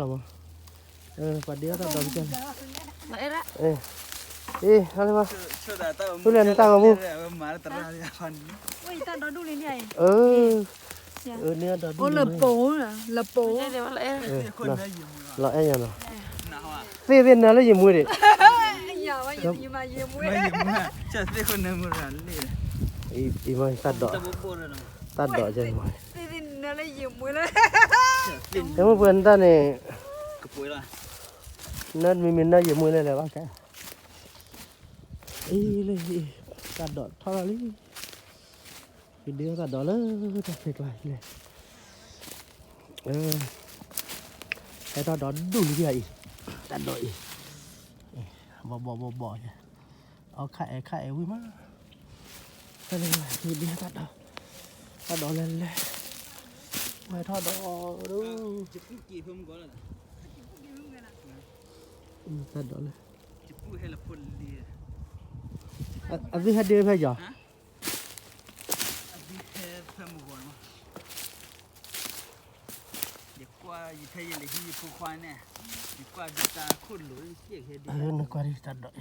လီၤမး, ပှၤဒ့အီၣ်တၢ်ဒိးကစၢ်န့ၣ်, အ့ အ့ ဟါလၢမး, ဖုလဲၣ်နတၢ်ဂီၤမူ, အၢ အၢ န့ၣ်အဒိးဒူၣ်လၢပိ, လၢပိ, လီၤအဲၣ်ယၤနီၤ, သ့ၣ်သ့ၣ်နၢလၢယမွေးဒံး, အံၤမ့ၢ်တၢ်ဒိး, တၢ်ဒိးကဲမး, တၢ်မ့ၢ်ပှဲၤနတၢ်န့ၣ်, နမ့မ့ၢ်နၢယမွေးလဲၣ်လဲၣ်ဘၣ်ကဲ, အံၤလၢ, တၢ်ဒိးထီၣ်ထီၣ်လံ, ယဒ့အီၣ်တၢ်ဒိးလၢတၢ်ဖဲကျါလဲၣ်, ဟဲထီၣ်ဒိးဒူၣ်လံအံၤ, တၢ်ဒိးအံၤ, ဘီဘီဘီဘီ, အီၣ်ခါအဲၣ်ခါအဲၣ်ဝံၤမး, တၢ်ဒိး, တၢ်ဒိးလဲၣ်လဲၣ်, ဟဲထီၣ်ဒိး, တၢ်ဒိးလဲၣ်, အသုဟဲဒ့ဖဲယီၤ နကွၢ်ဒံးတၢ်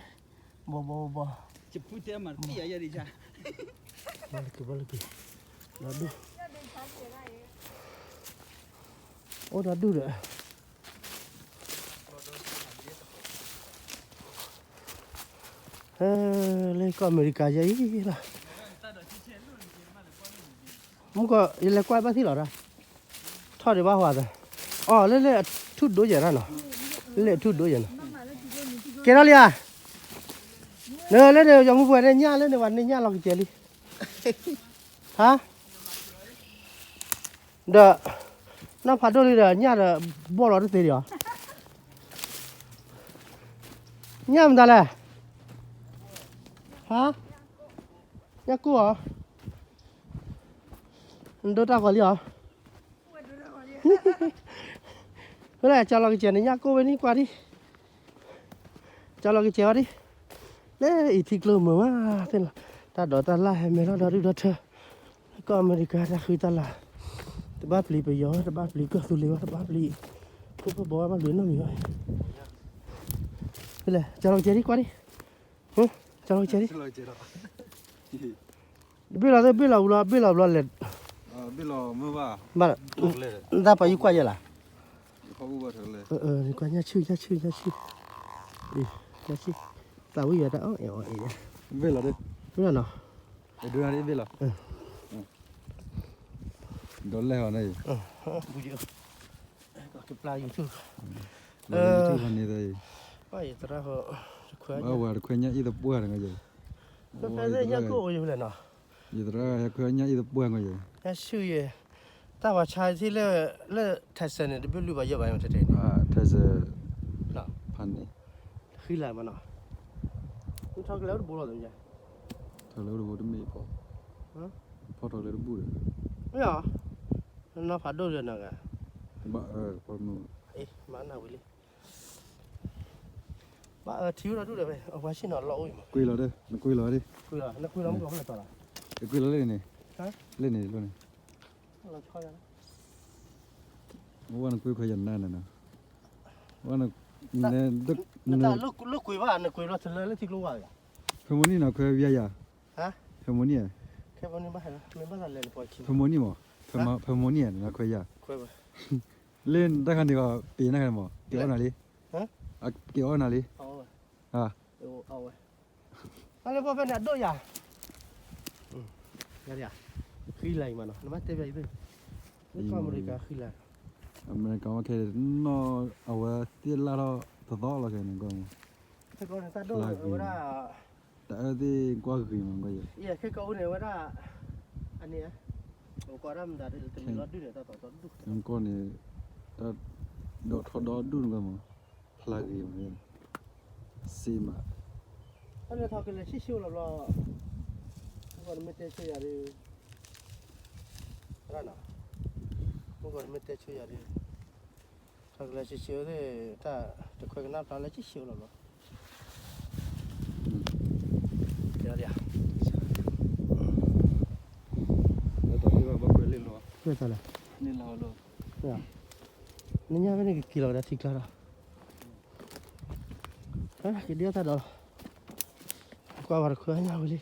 ဒိး, ဘီဘီဘီ, ဘီလၢက့ၤဘီလၢက့ၤ, ဒိးဒူၣ်, အိၣ်ဒိးဒူၣ်ဒီး, လၢကီၢ်အမဲရကၤယဲအံၤလီၤ, မုၢ်ကီး ယလဲၤကွၢ်ဘၣ်သ့ၣ်လီၤဒၣ်, ထီၣ်ဒံးဘၣ်ဟူသး, အီၤလၢလၢအထူၣ်ဒိၣ်ယဲၢ်ဒၣ်နီၤ, လၢအထူၣ်ဒိၣ်ယဲၢ်နီၤ, ကဲထီၣ်လံဧါ, နလၢန့ၣ် ယီၤမုၢ်ပှဲၤန့ၣ်ညၣ်လၢန့ၣ် ပှၤန့ၢ်ညၣ်လီၤကစဲးလံ, ဟါ, ဒီး, နီၢ်ဖးဒိၣ်လံဒီး ညၣ်ဒီး ဘီၣ်လီၤတသ့ဒံးအီၤ, ညၣ်မတၤလဲၣ်, ဟါ, ညၣ်ကိၢ်အီၤ, နဒိတၢ်ဂီၤလံအီၤ, ဖဲလဲၣ် ကၠီလီၤကစဲးန့ၣ် ညၣ်ကိၢ်ဝဲန့ၣ်ကွၢ်ဒံး, ကၠီလီၤကစဲးအီၤဒံး, လၢအံၤထံကျိမုာ်မး, တၢ်ဒိးတၢ်လၢ်ဟဲမဲာ်ထီၣ်ဒီဒူၣ်ဒီထၢ, လၢကီၢ်အမဲရကၤတၢ်ဃံတၢ်လၤ, တဘၣ်ပျံၤပယီၤ တဘၣ်ပျံၤကီၢ်သူလ့ၤဝဲ တဘၣ်ပျံၤ, ခိၣ်ဖၣ်ဘီဝဲဘၣ်ပျံၤနီတမံၤဘၣ်, ဖဲလဲၣ် ကၠီလီၤကစဲးဒံးကွၢ်ဒံး, ကၠီလီၤကစဲးဒံး ဘ့ၣ်လီၤသ့ၣ်ဘ့ၣ်လီၤဝံၤလီၤ ဘ့ၣ်လီၤဘျီလဲၣ်, ဘၣ်, နတၢ်ပာ်ယုၢ်ကွၢ်ယဲလၢ်, ကွၢ်ညၣ်ဆူၣ် ညၣ်ဆူၣ် ညၣ်ဆူၣ်, ညၣ်ဆူၣ်, သးဝံၣ်ယၤတၢ်အီၣ်အဲၣ်အီၣ်အဲၣ်, ဘ့ၣ်လီၤသ့ၣ်, ဘ့ၣ်လီၤနီၤ, ဘ့ၣ်လီၤ, ဒီးလဲၣ်အီၤန့ၣ်, ကပျၢ်ယုၢ်ထူၣ်, ယုၢ်ထူၣ်ဖဲန့ၣ်, ဘၣ်ဝဲတခွဲညၣ်အံၣ်သပှၢ်တဂၤယဲ, ဖဲဖဲညၣ်ကိၢ်အိၣ်ယဖဲလဲၣ်နီၤ, ယသရၣ်ဟဲခွဲညၣ်အံၣ်သပှၢ်ဂီၢ်ယဲ, ညၣ်ဆူၣ်ယဲ, တၢ်ပှၤဆါထံလၢ, လၢ Texas န့ၣ် တဘ့ၣ်လွံၢ်ဘၣ်ယဲၢ်ဘၣ်ယဲၢ်ထဲထဲန့ၣ်, Texas ဖးန့ၣ်, ဃံလၤမးနီၤ, ထီၣ်ကလဲၤအိၣ်တဘိလီၤ, ထီၣ်ကလဲၤအိၣ်တဘိတမ့ၢ်ဖီ, ဖီထီၣ်ကလဲၤတဘူၣ်ဒီး, မ့ၢ်အီၤ, နီၢ်ဖးဒိၣ်လၢနီၤဂၤ, ဘၣ်အၢ, မၤနၢ်ဝံၤလံ ဘၣ်အၢထံအိၣ်ဒီဒူၣ်ဒီးဝဲ အဝဲဆ့ၣ်နီၤလီၢ်အိၣ်အံၤမး, ကွံာ်လီၤဒီး နကွံာ်လီၤဒီး, နကွံာ်လီၤမုၢ်ကီၢ်ဖဲလဲၣ်တီၤလီၤ, နကွံာ်လီၤလၢန့ၣ်န့ၣ်, လၢန့ၣ်လီၤန့ၣ်, ဝဲနကွံာ်ခွဲးယနါန့ၣ်နီၤ, ဝဲန, နတၢ်လိၣ်ကွံာ်ဘၣ် နကွံာ်လီၤတလၢလၢထံကျိဝါယၤ, ဖဲမိၢ်နံၣ်နီၤခွဲးဝံၤယၤ, ဖဲမိၢ်နံၣ်, ဖဲမိၢ်နံၣ်မး, ဖဲမိၢ်နံၣ်နီၤခွဲးယၤ, လၢတၢ်ခါန့ၣ်ဂီၤ ပ့ၤနၢ်ခါန့ၣ်မး က့ၤအီၣ်နၤလံ, က့ၤအီၣ်နၤလံ, အဝဲ, တၢ်လၢပှၤဖဲန့ၣ်အဒိၣ်ယၤ, ဃံလၤအံၤမးနီၤ နဘၣ်တဲဘၣ်အံၤသ့ၣ်, ကီၢ်အမဲရကၤဃံလၤ, အမဲရကၤဝဲခဲအံၤနီၤ အဝဲသ့ၣ်လၢ်ထီၣ်တသီလီၤခဲန့ၣ်ကီၢ်မး, ဖဲကီၢ်န့ၣ်တၢ်ဒိၣ်ဝဲဒၣ်, တၢ်အၢသ့ၣ်ကွၢ်ဂ့ၤမးကီၢ်ယဲ, ခဲကီၢ်အိၣ်န့ၣ်ဝဲဒၣ်, အန့ၣ်, ပကွၢ်ဒၣ်မတၤဒ်တမံၤလီၤဒုၣ်န့ၣ် တၢ်သီၣ်သီၣ်ဒူၣ်, ကီၢ်န့ၣ်, တၢ်ဒိၣ်ထီၣ်ဒီဒူၣ်န့ၣ်ကီၢ်မး, ဖျါဂ့ၤမး, စ့မး, အန့ၣ်ထီၣ်ကလဲၤဆံၣ်ဆံၣ်အိၣ်လီၤဘျီ, မ့ၢ်ကီၢ်နမ့ၢ်တဲဆိယၤဒ်, မ့ၢ်ကီၢ်နမ့ၢ်တဲဆိယၤဒ်, ထီၣ်ကလဲၤဆံၣ်ဆံၣ်အိၣ်သ့ၣ်, တၢ်တခွဲကနၣ်ဖျါလၢဆံၣ်ဆံၣ်အိၣ်လီၤဘျီ, လၢတၢ်လၢဘၣ်ကွဲလ့ၣ်လီၤ, လၢတၢ်လၢ, လၢ, နညါဖဲန့ၣ်ကက့ၤလီၤကဒါထံကျါဒီး, ကဒ့အီၣ်တၢ်ဒိး, ကွၢ်ဝဲတခွဲညါဝဲလံ.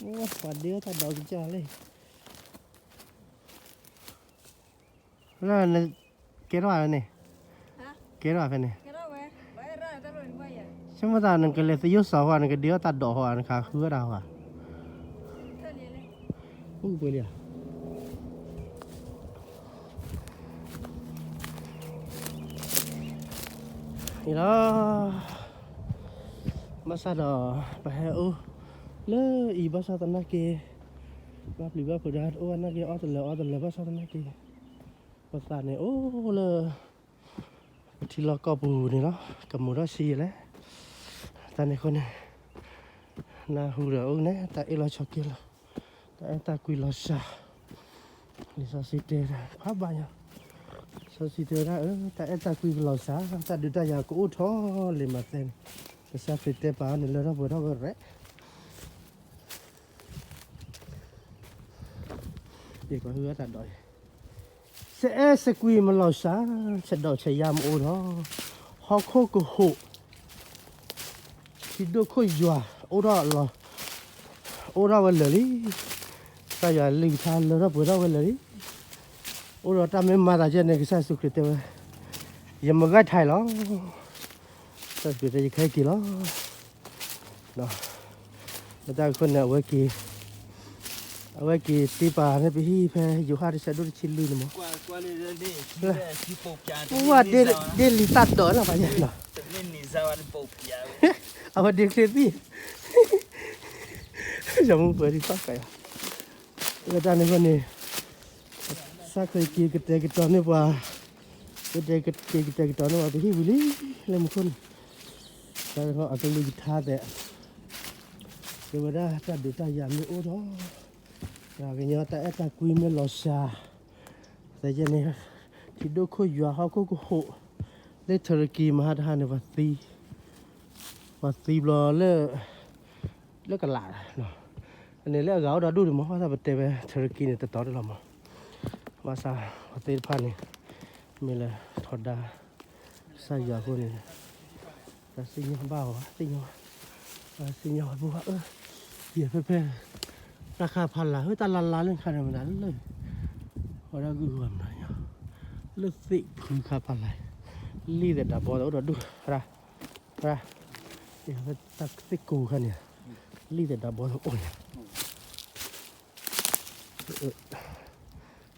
ပှၤဒ့အီၣ်တၢ်ဒိးကစၢ်လံ. ကဲထီၣ်ဝဲန့ၣ်, ကဲထီၣ်ဝဲဖဲန့ၣ်, ဆိကမိၣ်သးနကလဲၤသယိၣ်စီၤဟီ နကဒ့အီၣ်တၢ်ဒိးဟီ နကဃုအီၣ်တၢ်ဟီဧါ. အိၣ်ကပှဲၤလံဧါ. အံၤလီၤ, ဘၣ်ဆၣ်ဒီး ပဟဲအိၣ်လၢအံၤ ဘၣ်ဆၣ်သနာ်က့ ဘၣ်ပျံၤဘၣ်ဖုးဒၣ်တအိၣ်ဘၣ်နာ်က့ အီၣ်တလၢာ်အီတလၢာ် ဘၣ်ဆၣ်သနာ်က့ ပသးန့ၣ်အိၣ်လၢ ပထံလီၢ်ကီၢ်ပူၤန့ၣ်လီၤ. ကမူၤထီၣ်ဆံးယဲလဲၣ်. တၢ်န့ၣ်အဃိန့ၣ် နၢ်ဟူဒီးအိၣ်န့ၣ် တၢ်အ့ၣ်လိာ်ဆိးက့လိာ်, တၢ်အဲၣ်တၢ်ကွံလီၤစှၤ, လံာ်စီဆှံတဲဒၣ်ဖးဘၣ်ညါ, စီဆှံတဲဝဲဒၣ် တၢ်အဲၣ်တၢ်ကွံကလီၤစှၤ, တၢ်ဒုးတၢ်ယၤကအိၣ်ထီၣ်လံာ်မးသဲန့ၣ်, ကစၢ်ခရံာ်တဲပာ်န့ၣ် လၢထီၣ်ပှဲၤထီၣ်ဝဲရဲၣ် ယကွၢ်ဟုအတၢ်ဒိးအံၤ, ဆဲးအဲၣ်ဆဲးကွံမလီၤစှၤ, ဆဲးဒီးဆဲးယါမအိၣ်ထီၣ်, ဟီၣ်ခိၣ်ကဟိး, ထံဒိၣ်ခိၣ်ယွၤ, အိၣ်ထီၣ်လီၤ, အိၣ်ထီၣ်ဝဲလၢာ်လံ, ကစၢ်ယွၤအကလုၢ်ကထါလၢထီၣ်ပှဲၤထီၣ်ဝဲလၢာ်လံ, အိၣ်ဒီးတၢ်မ့ၢ်မၤသးယဲန့ၣ် ကစၢ်ယ့ၣ်ၡူးခရံာ်တဲဝဲ, ယမဂဲထံလီၤ ကစၢ်ယ့ၣ်ၡူးခရံာ်တဲ ယကဟဲက့ၤလီၤ. လၢတၢ်အဃိန့ၣ် အဝဲက့ၤ, အဝဲက့ၤတ့ပာ်န့ၣ် ပဟံၣ်ဖဲယိၤဟၣ်တဆၢဒိၣ်တဆံလွံၢ်န့ၣ်မး, ဝဲဒ့လံာ်တၢ်ဒိးလီၤ ပှၤယဲလီၤ, အဝဲဒ့ချ့သံၣ်, ယမူပှဲၤဒံးသီၣ်ကယၤ, လၢတၢ်န့ၣ်အဃိန့ၣ် ကစၢ်ခရံာ်က့ၤကတဲာ်ကတီၤန့ၢ်ပှၤ, ကတဲာ်က, က့ၤကတဲာ်ကတီၤန့ၢ်ပှၤ ပဟံၣ်ဝံၤလံ, လၢမူခိၣ်န့ၣ်, တၢ်အကလုၢ်ကထါသဲး, တဲဝဲဒၣ်တၢ်ဒုးတၢ်ယၤမ့ၢ်အိၣ်ထီၣ်, ပှၤကညီတၢ်အဲၣ်တၢ်ကွံမ့ၢ်လီၤစှၤ, သဲးယဲန့ၣ်, ထံဒိၣ်ခိၣ်ယွၤဟီၣ်ခိၣ်ကဟိး, လၢထရကံမဟါတဟါန့ၣ် ပှၤသံ, ပှၤသံဘျီလၢ လၢကလး, အန့ၣ်လၢအဂၤအိၣ်ဒီးဒူၣ်န့ၣ်မး, ဘၣ်ဆၣ်ပတဲဝဲထရကံန့ၣ် တတီၤတလီၤမး, ဘၣ်ဆၣ်ပှၤသ့ၣ်တဖၣ်န့ၣ် မ့ၢ်လၢထီဒါကစၢ်ယွၤအဃိန့ၣ်, တၢ်စံၣ်ညီၣ်ဘၣ်အီၤ, စံၣ်ညီၣ်, ပှၤစံၣ်ညီၣ်ဘၣ်အီၤ, ယဲၢ်ဖဲဖဲ တၢ်ခါဖးလာ်, တၢ်လါလါလၢခါန့ၣ်မတၤလၢ, ဝဲဒၣ်ဂုၢ်ဂီၤမတၤညါ, လၢသ့ၣ်ဖုခါဖးလာ်, လံၣ်သဲးဒးဘီသဲးအိၣ်ဒီးဒူၣ်, တၢ်သ့ၣ်ကိးခါန့ၣ်, လံၣ်သဲးဒးဘီသဲးအိၣ်ညါ,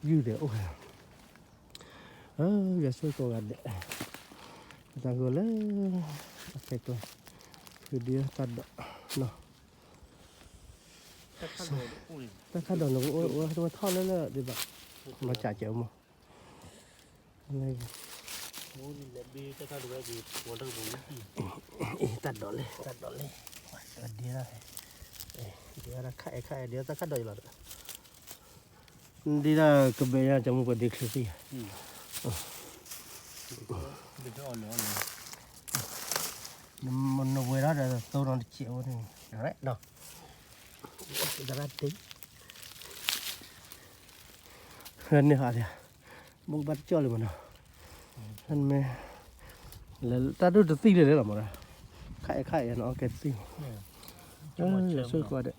ယုၢ်သဲးအိၣ်ညါ, ယဆိကမိၣ်ဂၤဒဲး, တၢ်ဂီၤလၢ အခဲကျါ, ဖုဒုးတၢ်ဒိး, တၢ်ခါဒိးန့ၣ် ပအိၣ်ဝဲထီၣ်လၢလၢဒ်ဘၣ်, မၤစၢၤကဲမး, တၢ်ဒိးလံ, တၢ်ဒိးလံ, ဒ်ဒ်ခါအဲၣ်ခါအဲၣ် ဒ်တၢ်ခါဒိးယလီၤ, ဒ်တၢ်ကဘဲယါ ကမူပှဲၤဒ့ချ့သံၣ်, နဝဲထီၣ်ဒီးသိနီတစဲးဝဲန့ၣ်, သရၣ်တ့, န့ၣ်ဟးဒၣ်, ဘိးဘၣ်တကၠီၣ်လံမနီၤ, မ့ၢ်, လၢတၢ်ဒိၣ်တသံၣ်လၢာ်လၢာ်လီၤမနီၤ, ခါအဲၣ်ခါအဲၣ်နအီၣ်ကဲသံၣ်မနီၤ, ဆိကမိၣ်ဒီး